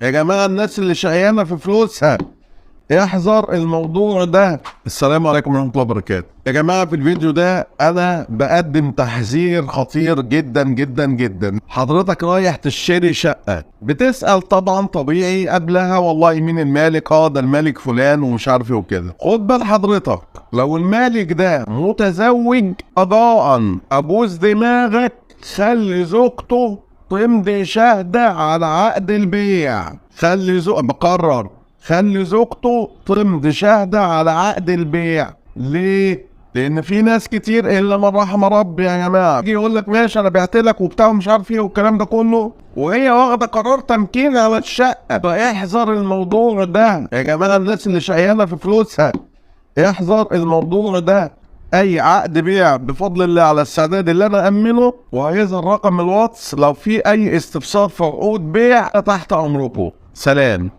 يا جماعة الناس اللي شقيانة في فلوسها احذر الموضوع ده. السلام عليكم ورحمة الله وبركاته. يا جماعة في الفيديو ده انا بقدم تحذير خطير جدا جدا جدا. حضرتك رايح تشتري شقة، بتسأل طبعا طبيعي قبلها والله مين المالك، ده المالك فلان ومش عارف ايه وكده. خد بال حضرتك لو المالك ده متزوج قضاء ابوس دماغك، خلي زوجته تمضي شهادة على عقد البيع. خلي زوجته بقرر، خلي زوجته تمضي شهادة على عقد البيع. ليه؟ لأن في ناس كتير إلا من رحم ربي يا جماعة يجي يقول لك ماشي أنا بعت لك وبتاع ومش عارف إيه والكلام ده كله، وهي واخدة قرار تمكين على الشقة. فاحذر الموضوع ده يا جماعة، الناس اللي شقيانة في فلوسها احذر الموضوع ده. أي عقد بيع بفضل الله على السداد اللي أنا أمنه، وهيظهر رقم الواتس لو في أي استفسار في عقود بيع تحت أمركم. سلام.